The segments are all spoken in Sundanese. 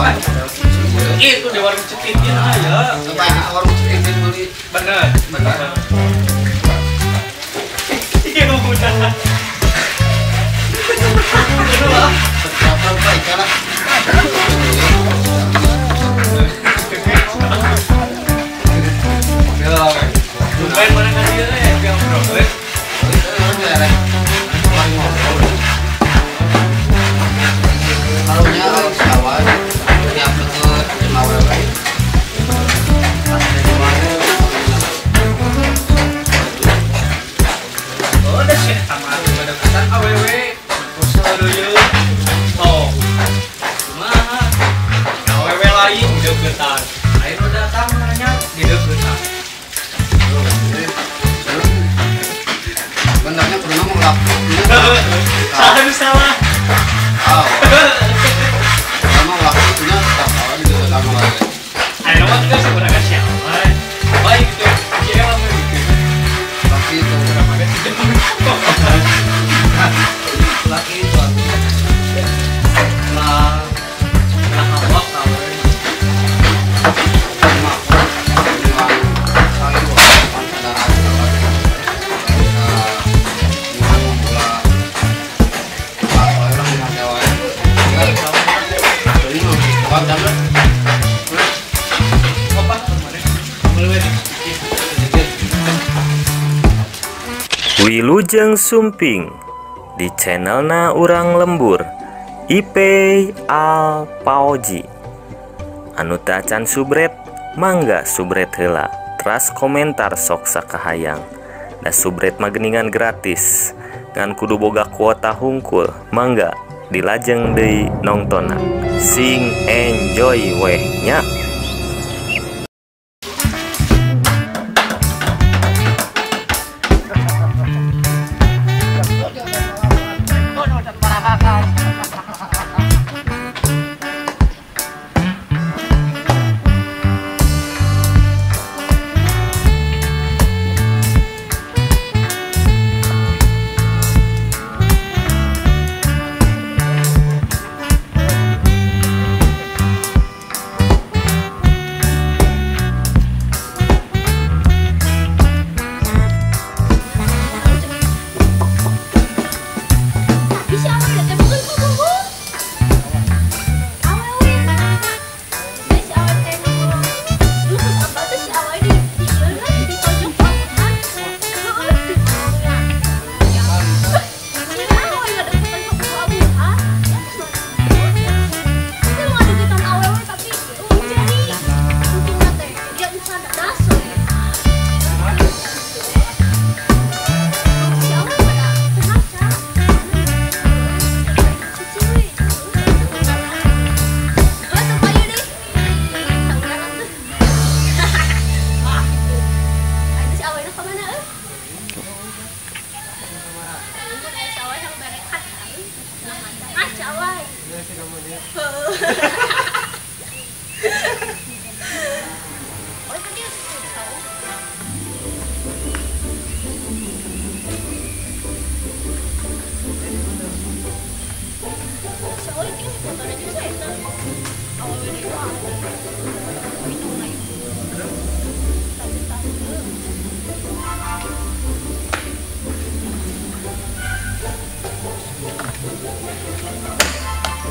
Kawan. Itu di warung Cetitin aya. Sampai di warung Cetitin beli. Bener. Bener. Iya udah. Berapa ikan lah. Lumayan mana kan dia yang bro. Karunya aing sekawan tiap deket jeung awewe. Oh, da sih sama deketan awewe. Terus aduh. Oh. Kumaha? Awewe lain deketan. Aing nu datang nanya di deketan. Benarnya pernah mau ngelakuin. Salah salah. Oh. Sama waktunya tak kawan itu sama lagi. Ayo mah kita sebenarnya siapa? Baik itu, siapa gitu. Laki itu berapa sih? Laki itu. Lah, lah awak kawan. Wilujeng Sumping di channelna Urang Lembur IP Al Paoji. Anu teu acan subret mangga subret heula, teras komentar sok sakahayang. Da subret mah geuningan gratis, ngan kudu boga kuota hungkul. Mangga dilajeng deui nongtonna. Sing enjoy weh nya.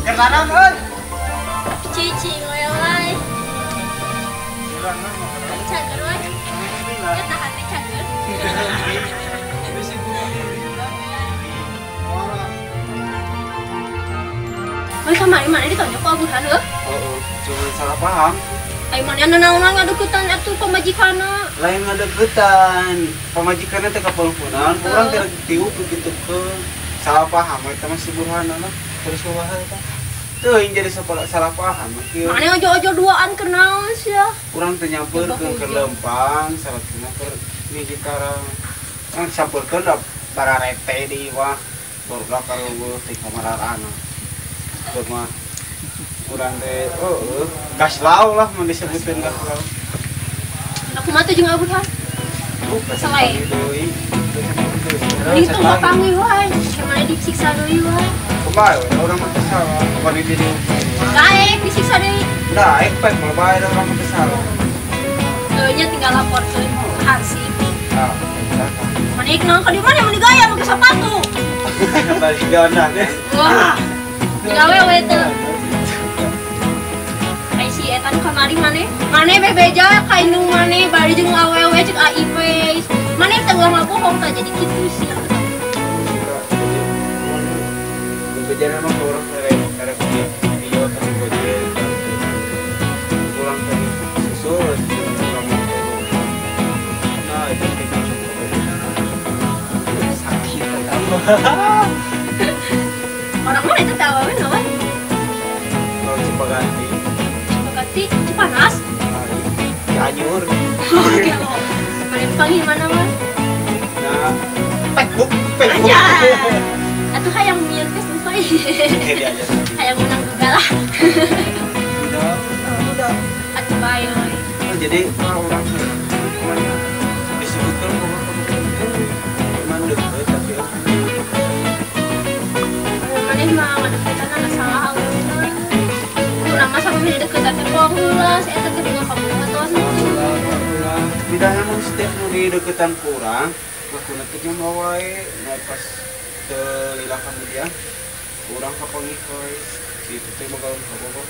Kertanam euy. Cicing we wae. Cager wae. Ya tahan teh cager. Mun kamari mana ditonjok ku Aburhan heuh? Heeh, cuma salah paham. Ai mana nanaonan ngadeukeutan atuh pamajikanna. Lain ngadeukeutan, pamajikanna teh kapalpunan, urang teh tiup begitu ke salah paham eta mah si Burhan lah. Terus kumaha eta? Teuing jadi salah paham kieu. Mana ojo-ojo duaan kenaon sia. Urang teh nyampeurkeun ke lempang, salatna keur miji karang. Kan sampeurkeun da bararete di wah barudak karuguh ti kamararana. Teu mah urang teh heueuh gas lau lah mun disebutkeun gas lau. Aku mah teh jeung Aburhan. Selain. Itu mah panggih wae, kemana disiksa deui wae. Bae urang mah teu salah. Kapan di dieu? Daek disiksa deui. Daek pek mah bae urang mah teu salah. Nya tinggal laporkeun ke hansip. Ah, Manik naon ka di mana mun digaya make sepatu. Balik gana deh. Wah. Digawe we teu. Ai si eta nu kamari maneh. Maneh bebeja ka indung maneh bari jeung awewe cek AIP. Maneh teh ulah ngabohong tah jadi kitu sih. Bebeja mah ka urang rek video atau gojek. Pulang tadi susul. Sakit Orang mana itu tahu apa namanya? Oh, Cipaganti. Cipaganti, Cipanas. Cianjur. Oke, paling panggil mana mah? Nah, Facebook, Facebook. Atuh hayang mieu Facebook we. Hayang menang juga lah. Udah, udah. Atuh bae we. Jadi orang disebutkan cuman deket tapi maneh mah ngadeketan na salah awewe. Urang mah sampe deketan teh bohong heula, si eta teh boga kabogoh atawa henteu. Bidana mun setiap nu dideketan ku urang, ngakuna teh nyaho wae, nah pas teu lila kemudian urang kapanggih wae, si itu teh boga kabogoh.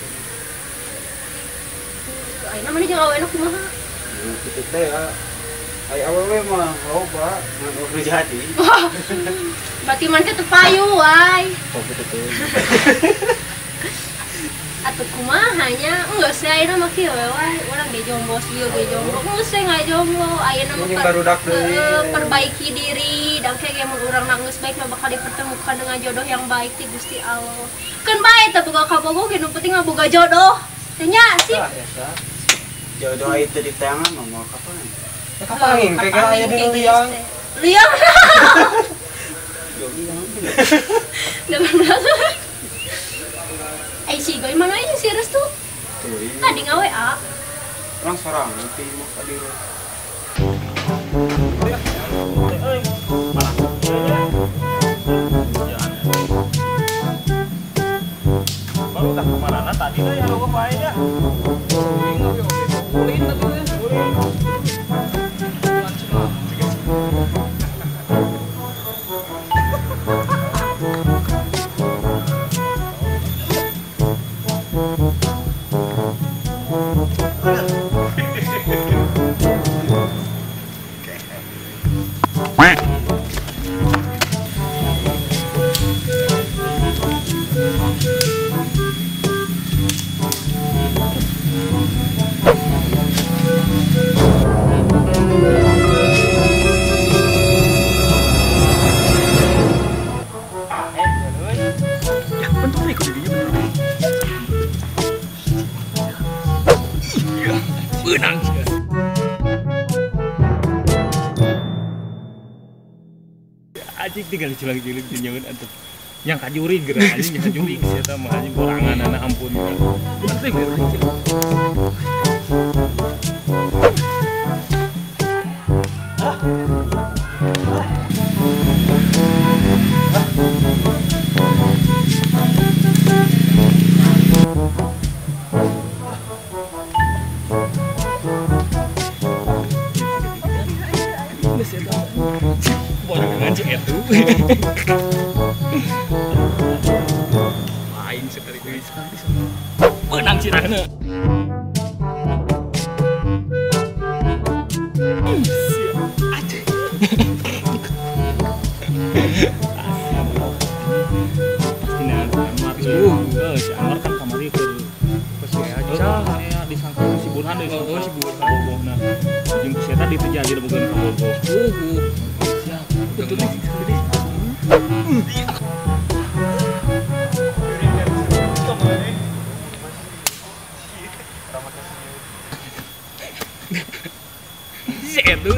Ayeuna maneh jeung awewena kumaha? Kitu teh ya. Ai awewe mah loba, ngan udah jadi. Berarti maneh teh payu wae. Oh kitu teh. Atuh kumaha nya, geus we ayeuna mah kieu we wae, urang ge jomblo ieu ge jomblo, geus we ngajomblo, ayeuna mah perbaiki diri, da engke ge mun urang geus baik mah bakal dipertemukan dengan jodoh yang baik ti Gusti Allah. Keun bae teh boga kabogoh ge nu penting mah boga jodoh. Teh nya sih. Jodoh itu di tangan mah moal kapan? Kapan kayak aya di liang. Liang. Ai si Goy mana ini si Restu? Tadi nge-WA. Orang sorang nanti mau ka dieu. Baru udah kemana tadi dah ya lo bae dah. Ulin atuh ulin. Anjing tinggal diculang-culing nyaun atuh. Yang kajurig geura anjing yang kajurig sia eta mah anjing boranganana ampun. Penting lain sekali sekali menang cirahna. Pasti Anwar si Anwar kan kamari ke disangka si Burhan deui si Burhan bogohna. Jeung ku eta diterjadi bogohan ka bogoh. Siap. Betul nih. Si Edu.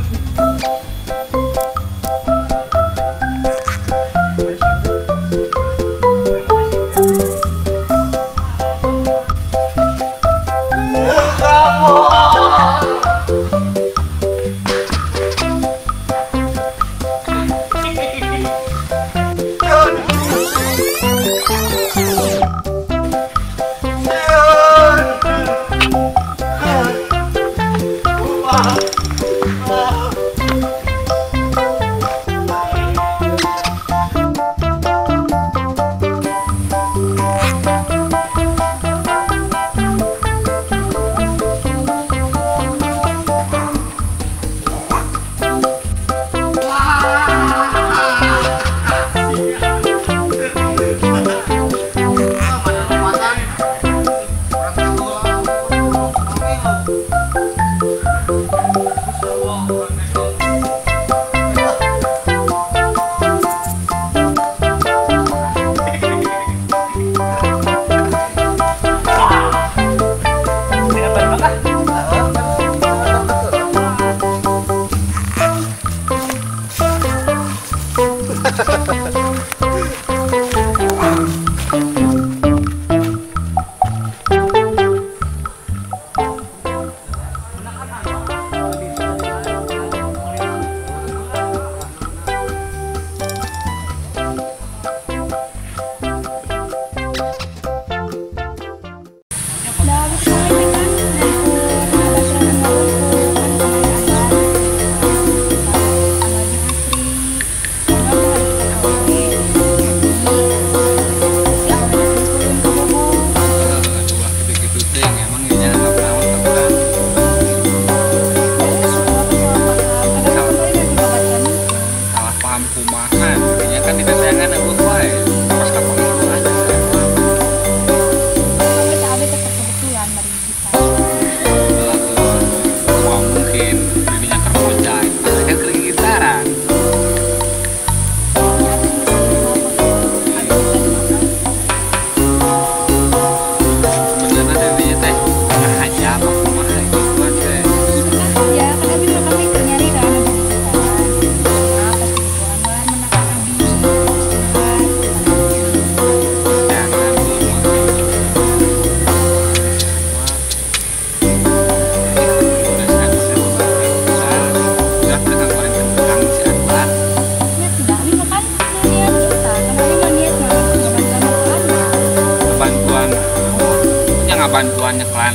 Bantuannya kalian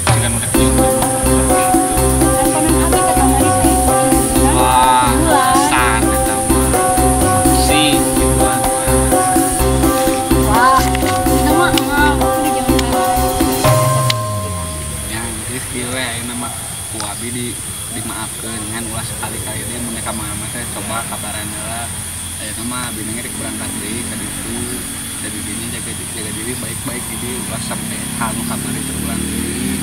jangan udah wah san si wah nama yang istilah nama ku abi di dimaafkan dengan ulah sekali-kali dia mereka mama saya coba kabaran lah ayo nama abi nengrik berangkat deui ka ditu. Jadi dirinya jaga diri baik-baik jadi ulah sampai hal nu kamari terulang deui.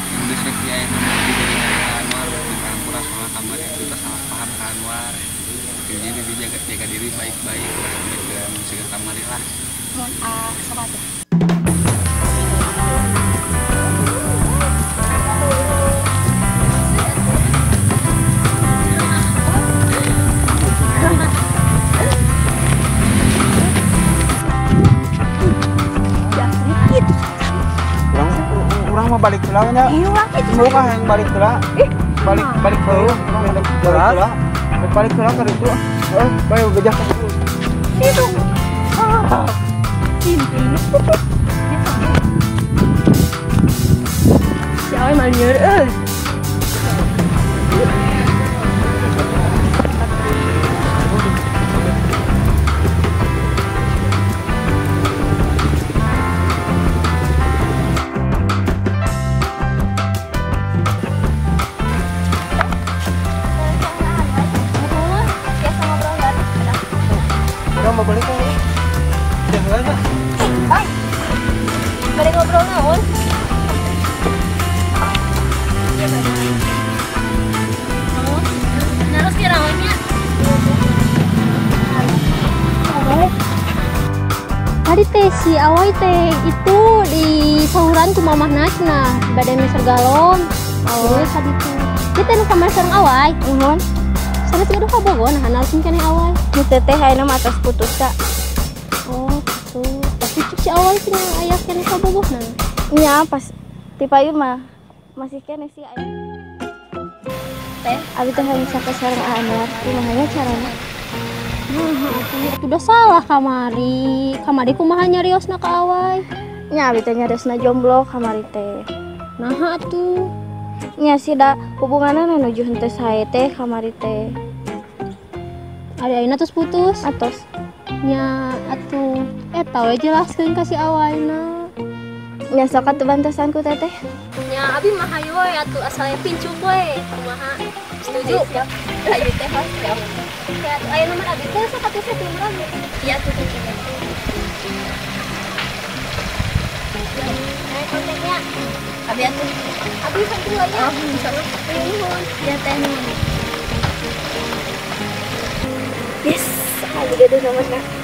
Yang geus rek aya nama di dari Anwar di kampura soal kamari itu teh salah paham ka Anwar. Jadi diri jaga diri baik-baik ulah sampai ke siga kamari lah. Mun sobat. Urang mah balik heula nya. Iya, urang yang balik heula. Balik balik heula, balik heula. Balik heula ka ditu. Heeh, bae gejah ka ditu. Itu. Si awe mah lieur euy. Mau balik kan? Jangan lah. Bye. Balik ngobrol naon? Narus kirawannya. Tadi teh si Awai teh itu di sahuran ku mamah Nasna, badai meser galon. Oh, tadi tuh. Kita nu kamar sareng Awai. Nuhun. Sanes gaduh kabogoh nah narusin keneh Awai. Nu teteh ayeuna mah atos putus ka. Oh, gitu. Tapi cuk si Awai cenah aya keneh kabogohna. Nya pas ti payun mah masih keneh sih aya. Teh, abi teh hayang saka sareng Anwar, kumaha nya carana? Nah, atuh udah salah kamari. Kamari kumaha nyariosna ka Awai? Nya abi teh nyariosna jomblo kamari teh. Naha atuh. Nya sih da hubunganna nuju henteu sae teh kamari teh. Ari ayeuna tos putus? Atos. Nya atuh eta we jelaskeun ka si awalna. Nya sok atuh bantosan ku teteh. Nya abi mah hayu we atuh asal pincuk we. Kumaha? Setuju? Siap. Hayu teh siap. Ya atuh aya nomor abi teh sok atuh satu nomor abi. Iya atuh teh. Ayo kontaknya. Abi atuh. Abi santri we nya. Oh, insyaallah. Nuhun. Ya teh nuhun. Yes, abi gaduh nomorna.